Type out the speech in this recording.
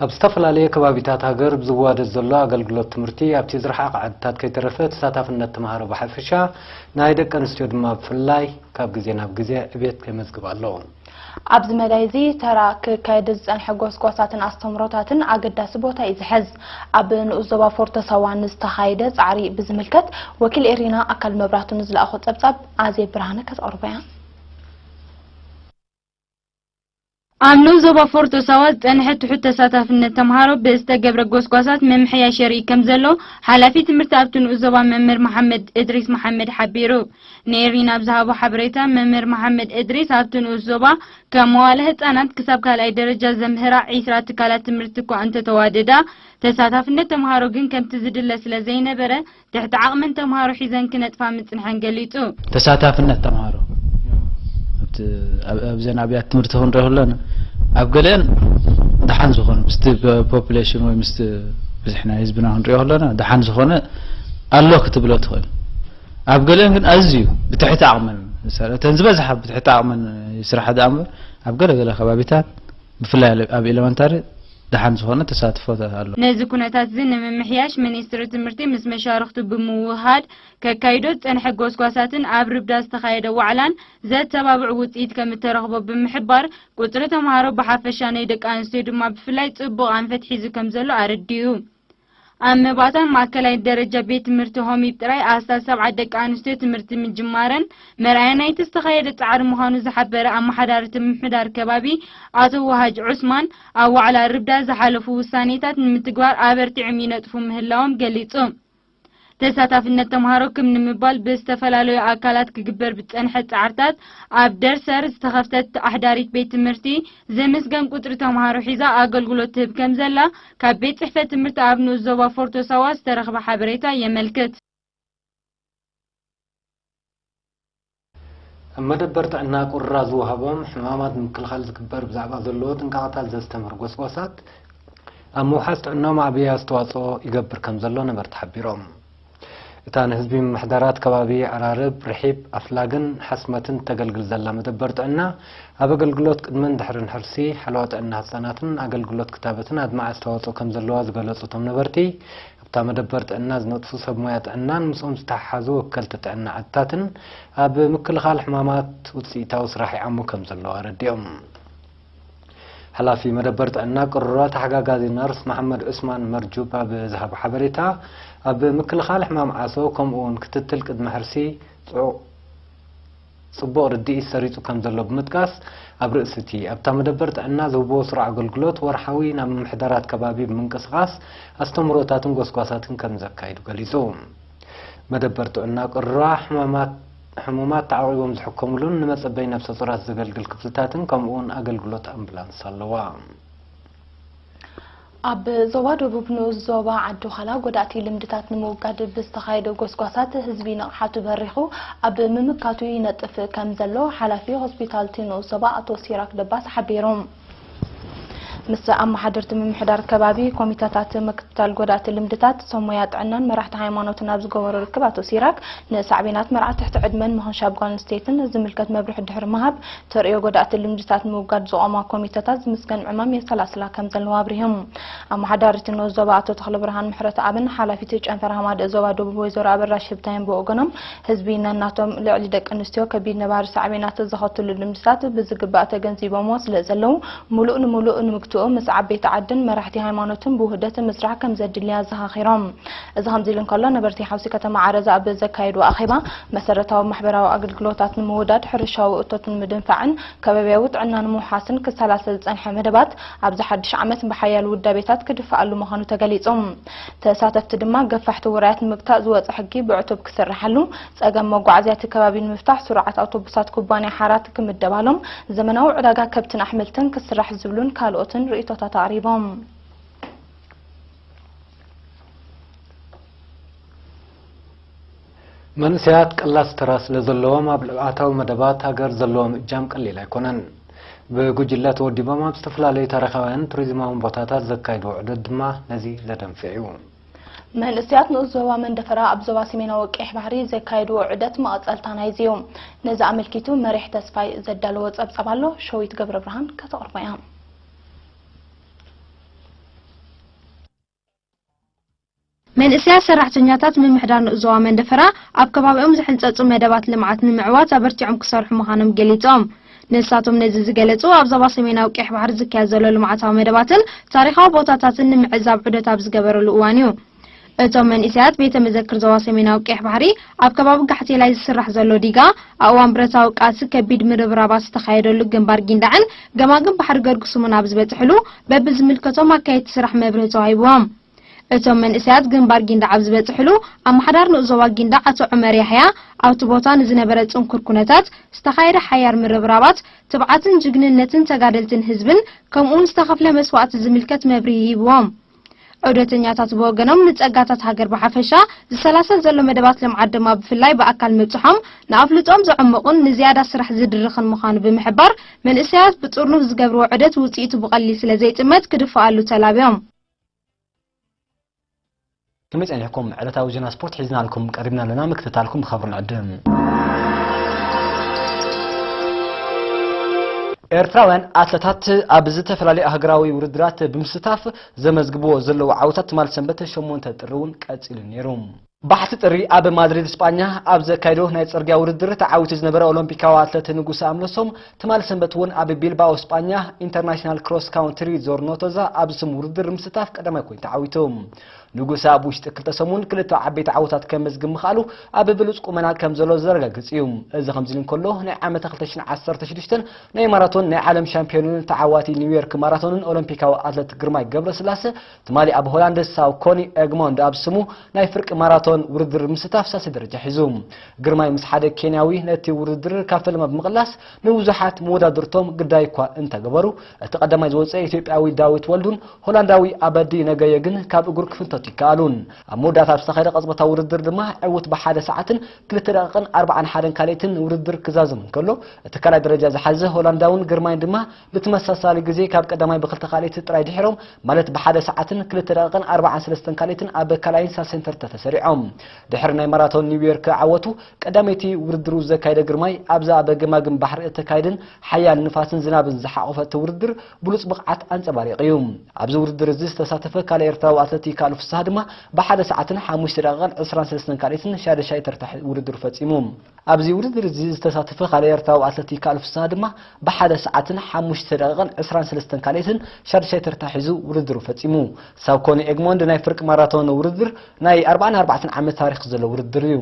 ኣብ ዝተፈላለየ ከባቢታት ሃገር ብዝዋደድ ዘሎ ኣገልግሎት ትምህርቲ ኣብቲ ዝረሓቐ ዓድታት ከይተረፈ ተሳታፍነት ተምሃሮ ብሓፈሻ ናይ ደቂ ኣንስትዮ ድማ ብፍላይ ካብ ግዜ ናብ ግዜ ዕብየት የመዝግብ ኣሎ። ኣብዚ መዳይ እዚ ተራ ክካየድ ዝጸንሐ ጎስጓሳትን ኣስተምህሮታትን ኣገዳሲ ቦታ እዩ ዝሕዝ። ኣብ ንኡስ ዞባ ፎርቶ ሳዋ ንዝተኻየደ ጻዕሪ ብዝምልከት ወኪል ኤሪና ኣካል መብራቱ ንዝለኣኾ ጸብጻብ ኣዜብ ብርሃነ ከተቕርቦ እያ። ኣብ ንኡስ ዞባ ፎርቶ ሳዋ ዝጸንሐ ትሑት ተሳታፍነት ተምሃሮ ብዝተገብረ ጎስጓሳት ምምሕያሽ የርኢ ከም ዘሎ ሓላፊ ትምህርቲ ኣብቲ ንኡስ ዞባ መምህር መሓመድ እድሪስ መሓመድ ሓቢሩ። ንኤሪና ኣብ ዝሃቦ ሓበሬታ መምህር መሓመድ እድሪስ ኣብቲ ንኡስ ዞባ ካብ መዋለ ህጻናት ክሳብ ካልኣይ ደረጃ ዘምህራ ዒስራ ትካላት ትምህርቲ እኳ እንተተዋደዳ ተሳታፍነት ተምሃሮ ግን ከምቲ ዝድለ ስለ ዘይነበረ ትሕቲ ዓቕመን ተምሃሮ ሒዘን ክነጥፋ ምጽንሐን ገሊጹ። ተሳታፍነት ተምሃሮ ኣብቲ ኣብ ኣብዘን ኣብያት ትምህርቲ ክንሪኦ ከለና ኣብ ገለአን ደሓን ዝኾነ ምስቲ ፖ- ፖፑሌሽን ወይ ምስቲ ብዝሒ ናይ ህዝብና ክንሪኦ ከለና ደሓን ዝኾነ ኣሎ ክትብሎ ትኽእል። ኣብ ገለአን ግን ኣዝዩ ብትሕቲ ዓቕመን ዝሰርሐ እተን ዝበዝሓ ብትሕቲ ዓቕመን ይስራሓ ደኣ እምበር ኣብ ገለ ገለ ከባቢታት ብፍላይ ኣብ ኤለመንታሪ ደሓን ዝኾነ ተሳትፎ ኣሎ። ነዚ ኩነታት እዚ ንምምሕያሽ ሚኒስትሪ ትምህርቲ ምስ መሻርኽቱ ብምውሃድ ከካይዶ ዝጸንሐ ጎስጓሳትን ኣብ ርብዳ ዝተኻየደ ዋዕላን ዘተባብዕ ውጽኢት ከም እተረኽቦ ብምሕባር ቁጽሪ ተምሃሮ ብሓፈሻ ናይ ደቂ ኣንስትዮ ድማ ብፍላይ ጽቡቕ ኣንፈት ሒዙ ከም ዘሎ ኣረዲኡ። ኣብ መባእታን ማእከላይ ደረጃ ቤት ትምህርቲ ሆሚብ ጥራይ ኣስታት ሰብዓ ደቂ ኣንስትዮ ትምህርቲ ምጅማረን መርኣያ ናይቲ ዝተኻየደ ጻዕሪ ምዃኑ ዝሓበረ ኣመሓዳሪ እቲ ምምሕዳር ከባቢ ኣቶ ወሃጅ ዑስማን ኣብ ዋዕላ ርብዳ ዝሓለፉ ውሳኔታት ንምትግባር ኣበርቲዖም ይነጥፉ ምህላዎም ገሊጹ። ተሳታፍነት ተምሃሮ ክም ንምባል ብዝተፈላለዩ ኣካላት ክግበር ብዝጸንሐ ጻዕርታት ኣብ ደርሰር ዝተኸፍተት ኣሕዳሪት ቤት ትምህርቲ ዝምስገን ቁጽሪ ተምሃሮ ሒዛ ኣገልግሎት ትህብ ከም ዘላ ካብ ቤት ጽሕፈት ትምህርቲ ኣብ ንኡስ ዞባ ፎርቶ ሳዋ ዝተረኽበ ሓበሬታ የመልክት። ኣብ መደበር ጥዕና ቁራ ዝወሃቦም ሕማማት ንምክልኻል ዝግበር ብዛዕባ ዘለዎ ጥንቃቐታት ዘስተምህር ጎስጓሳት ኣብ ምውሓስ ጥዕናኦም ዓብዪ ኣስተዋፅኦ ይገብር ከም ዘሎ ነበርቲ ሓቢሮም። እታ ንህዝቢ ምምሕዳራት ከባቢ ዓራርብ፣ ርሒብ፣ ኣፍላግን ሓስመትን ተገልግል ዘላ መደበር ጥዕና ኣብ ኣገልግሎት ቅድምን ድሕርን ሕርሲ፣ ሓለዋ ጥዕና ህፃናትን ኣገልግሎት ክታበትን ኣድማዒ ኣስተዋፅኦ ከም ዘለዋ ዝገለፁ እቶም ነበርቲ ኣብታ መደበር ጥዕና ዝነጥፉ ሰብ ሞያ ጥዕናን ምስኦም ዝተሓሓዙ ወከልቲ ጥዕና ዓድታትን ኣብ ምክልኻል ሕማማት ውፅኢታዊ ስራሕ ይዓሙ ከም ዘለዉ ኣረዲኦም። ሓላፊ መደበር ጥዕና ቅሩራ ተሓጋጋዚ ነርስ መሓመድ ዑስማን መርጁብ ኣብ ዝሃቦ ሓበሬታ ኣብ ምክልኻል ሕማም ዓሶ ከምኡ እውን ክትትል ቅድሚ ሕርሲ ፅዑቕ ፅቡቕ ርድኢት ሰሪፁ ከም ዘሎ ብምጥቃስ ኣብ ርእሲ እቲ ኣብታ መደበር ጥዕና ዝህብዎ ስሩዕ ኣገልግሎት ወርሓዊ ናብ ምምሕዳራት ከባቢ ብምንቅስቓስ ኣስተምህሮታትን ጎስጓሳትን ከም ዘካይዱ ገሊፁ። መደበር ጥዕና ቅሩራ ሕማማት ሕሙማት ተዓቒቦም ዝሕከሙሉን ንመጸበይ ነብሰ ጡራት ዘገልግል ክፍልታትን ከምኡውን ኣገልግሎት ኣምቡላንስ ኣለዋ። ኣብ ዞባ ደቡብ ንኡስ ዞባ ዓዲ ዃላ ጎዳእቲ ልምድታት ንምውጋድ ብዝተኻየደ ጎስጓሳት ህዝቢ ንቕሓቱ በሪኹ ኣብ ምምካቱ ይነጥፍ ከም ዘሎ ሓላፊ ሆስፒታልቲ ንኡስ ዞባ ኣቶ ሲራክ ደባስ ሓቢሩ። ምስ ኣመሓደርቲ ምምሕዳር ከባቢ፣ ኮሚተታት ምክትታል ጎዳእቲ ልምድታት፣ ሰብ ሞያ ጥዕናን መራሕቲ ሃይማኖትን ኣብ ዝገበሮ ርክብ ኣቶ ሲራክ ንሳዕቤናት መርዓ ትሕቲ ዕድመን ምኽንሻብ ጓል ኣንስተይትን ዝምልከት መብርሒ ድሕሪ ምሃብ፣ ተርእዮ ጎዳእቲ ልምድታት ንምውጋድ ዝቖማ ኮሚተታት ዝምስገን ዕማም የሰላስላ ከም ዘለዋ ኣብሪሆም። ኣመሓዳሪት ንኡስ ዞባ ኣቶ ተኽለብርሃን ምሕረተኣብን ሓላፊት ጨንፈር ሃማደእ ዞባ ደቡብ ወይዘሮ ኣበራሽ ህብታይን ብወገኖም፣ ህዝቢ ነናቶም ልዕሊ ደቂ ኣንስትዮ ከቢድ ነባሪ ሳዕቤናት ዘኸትሉ ልምድታት ብዝግባእ ተገንዚቦምዎ ስለ ዘለዉ፣ ምሉእ ንምሉእ ንምግትኡ ምስ ዓበይቲ ዓድን መራሕቲ ሃይማኖትን ብውህደት ምስራሕ ከም ዘድሊ ኣዘኻኺሮም። እዚ ከምዚ ኢሉ እንከሎ፣ ነበርቲ ሓውሲ ከተማ ዓረዛ ኣብ ዘካየድዎ ኣኼባ፣ መሰረታዊ ማሕበራዊ ኣገልግሎታት ንምውዳድ፣ ሕርሻዊ እቶት ንምድንፋዕን ከባቢያዊ ጥዕና ንምውሓስን ክሰላሰል ዝጸንሐ መደባት፣ ኣብዚ ሓድሽ ዓመት ብሓያል ውዳቤታት ክድፋኣሉ ምዃኑ ተገሊጹ። ተሳተፍቲ ድማ፣ ገፋሕቲ ውራያት ንምግታእ ዝወጸ ሕጊ ብዕቱብ ክስርሓሉ፣ ጸገም መጓዓዝያ እቲ ከባቢ ንምፍታሕ ስሩዓት ኣውቶቡሳት ኩባንያ ሓራት ክምደባሎም፣ ዘመናዊ ዕዳጋ ከብትን ኣሕምልትን ክስራሕ ዝብሉን ካልኦትን ርእይቶታት ኣቕሪቦም። መንእሰያት ቀላሲ ተራ ስለ ዘለዎም ኣብ ልምዓታዊ መደባት ሃገር ዘለዎም እጃም ቀሊል ኣይኮነን። ብጉጅለ ተወዲቦም ኣብ ዝተፈላለዩ ታሪኻውያን ቱሪዝማውን ቦታታት ዘካይድዎ ዑደት ድማ ነዚ ዘደንፍዕ እዩ። መንእሰያት ንኡስ ዞባ መንደፈራ ኣብ ዞባ ሰሜናዊ ቀይሕ ባሕሪ ዘካየድዎ ዑደት መቐጸልታ ናይዚ እዩ። ነዚ ኣመልኪቱ መሪሕ ተስፋይ ዘዳለዎ ጸብጻብ ኣሎ፣ ሸዊት ገብረ ብርሃን ከተቕርቦ እያ። መንእሰያት ሰራሕተኛታት ምምሕዳር ንኡዞባ መንደፈራ ኣብ ከባቢኦም ዝሕንጸጹ መደባት ልምዓት ንምዕዋት ኣበርቲዖም ክሰርሑ ምዃኖም ገሊጾም። ንሳቶም ነዚ ዝገለጹ ኣብ ዞባ ሰሜናዊ ቀይሕ ባሕሪ ዝካየድ ዘሎ ልምዓታዊ መደባትን ታሪኻዊ ቦታታትን ንምዕዛብ ዑደት ኣብ ዝገበረሉ እዋን እዩ። እቶም መንእሰያት ቤተ መዘክር ዞባ ሰሜናዊ ቀይሕ ባሕሪ ኣብ ከባቢ ጋሕቴላይ ዝስራሕ ዘሎ ዲጋ ኣብ እዋን ብረታዊ ቃልሲ ከቢድ ምርብራባት ዝተኻየደሉ ግንባር ጊንዳዕን ገማግም ባሕሪ ገርግሱምን ኣብ ዝበጽሕሉ በብዝምልከቶም ኣካየድቲ ስራሕ መብርሂ ተዋሂብዎም። እቶም መንእሰያት ግንባር ጊንዳዕ ኣብ ዝበጽሕሉ ኣመሓዳር ንኡዞባ ጊንዳዕ ኣቶ ዑመር ያሕያ ኣብቲ ቦታ ንዝነበረ ጽንኩር ኩነታት ዝተኻየደ ሓያር ምርብራባት ትብዓትን ጅግንነትን ተጋደልትን ህዝብን ከምኡውን ዝተኸፍለ መስዋእቲ ዝምልከት መብርሂ ሂብዎም። ዑደተኛታት ብወገኖም ንጸጋታት ሃገር ብሓፈሻ ዝሰላሰል ዘሎ መደባት ልምዓት ድማ ብፍላይ ብኣካል ምብጽሖም ንኣፍልጦም ዘዕምቑን ንዝያዳ ስራሕ ዝድርኽን ምዃኑ ብምሕባር መንእሰያት ብጥርኑፍ ዝገብርዎ ዑደት ውጽኢቱ ብቐሊል ስለ ዘይጥመት ክድፍኣሉ ተላብዮም። ከመይ ጸኒሕኩም? ዕለታዊ ዜና ስፖርት ሒዝናልኩም ቀሪብና ኣለና። ምክትታልኩም ብኸብሪ ንዕድም። ኤርትራውያን ኣትለታት ኣብ ዝተፈላለዩ ሃገራዊ ውድድራት ብምስታፍ ዘመዝግብዎ ዘለዉ ዓወታት ትማል ሰንበት ሸሞንተ ጥሪ እውን ቀጺሉ ነይሩ። ባሕቲ ጥሪ ኣብ ማድሪድ ስጳኛ ኣብ ዘካየዶ ናይ ጽርግያ ውድድር ተዓዊቱ ዝነበረ ኦሎምፒካዊ ኣትለት ንጉሰ ኣምለሶም ትማል ሰንበት እውን ኣብ ቢልባኦ ስጳኛ ኢንተርናሽናል ክሮስ ካውንትሪ ዞርኖቶዛ ኣብ ዝስም ውድድር ምስታፍ ቀዳማይ ኮይኑ ተዓዊቱ። ንጉሰ ኣብ ውሽጢ ክልተ ሰሙን ክልተ ዓበይቲ ዓወታት ከመዝግብ ምኽኣሉ ኣብ ብሉጽ ቁመና ከም ዘሎ ዘረጋግጽ እዩ። እዚ ከምዚ ኢሉ እንከሎ ናይ ዓመተ ክልተ ሽሕን ዓሰርተ ሽዱሽተን ናይ ማራቶን ናይ ዓለም ሻምፒዮንን ተዓዋቲ ኒውዮርክ ማራቶንን ኦሎምፒካዊ ኣትለት ግርማይ ገብረስላሰ ትማሊ ኣብ ሆላንድ ሳው ኮኒ ኤግሞንድ ኣብ ስሙ ናይ ፍርቂ ማራቶን ውድድር ምስታፍ ሳልሳይ ደረጃ ሒዙ። ግርማይ ምስ ሓደ ኬንያዊ ነቲ ውድድር ካብ ፈለማ ብምቕላስ ንብዙሓት መወዳድርቶም ግዳይ እኳ እንተገበሩ እቲ ቀዳማይ ዝወፀ ኢትዮጵያዊ ዳዊት ወልዱን ሆላንዳዊ ኣበዲ ነገየ ግን ካብ እግሩ ክፍንተቱ ይከኣሉን። ኣብ መወዳእታ ኣብ ዝተኻየደ ቀፅበታዊ ውድድር ድማ ዕውት ብሓደ ሰዓትን ክልተ ደቂቕን ኣርባዓን ሓደን ካልኢትን ውድድር ክዛዘም እንከሎ እቲ ካልኣይ ደረጃ ዝሓዘ ሆላንዳውን ግርማይን ድማ ብተመሳሳሊ ግዜ ካብ ቀዳማይ ብክልተ ካልኢት ጥራይ ድሒሮም ማለት ብሓደ ሰዓትን ክልተ ደቂቕን ኣርባዓን ሰለስተን ካልኢትን ኣብ ካልኣይን ሳልሳይን ተርታ ተሰሪዖም። ድሕሪ ናይ ማራቶን ኒውዮርክ ዓወቱ ቀዳመይቲ ውድድሩ ዘካየደ ግርማይ ኣብዛ ኣብ ገማግም ባሕሪ እተካየደን ሓያል ንፋስን ዝናብን ዝሓቖፈት ውድድር ብሉጽ ብቕዓት ኣንጸባሪቑ እዩ። ኣብዚ ውድድር እዚ ዝተሳተፈ ካልእ ኤርትራዊ ኣትለት ይከኣል ፍስሃ ድማ ብሓደ ሰዓትን ሓሙሽተ ደቂቕን ዕስራን ሰለስተን ካልኢትን ሻድሻይ ተርታ ውድድሩ ፈጺሙ። ኣብዚ ውድድር እዚ ዝተሳተፈ ካልእ ኤርትራዊ ኣትለት ይከኣል ፍስሃ ድማ ብሓደ ሰዓትን ሓሙሽተ ደቂቕን ዕስራን ሰለስተን ካልኢትን ሻድሻይ ተርታ ሒዙ ውድድሩ ፈጺሙ። ሳው ኮኒ ኤግሞንድ ናይ ፍርቂ ማራቶን ውድድር ናይ ኣርባዓን ኣርባዕተን ዓመት ታሪኽ ዘለዎ ውድድር እዩ።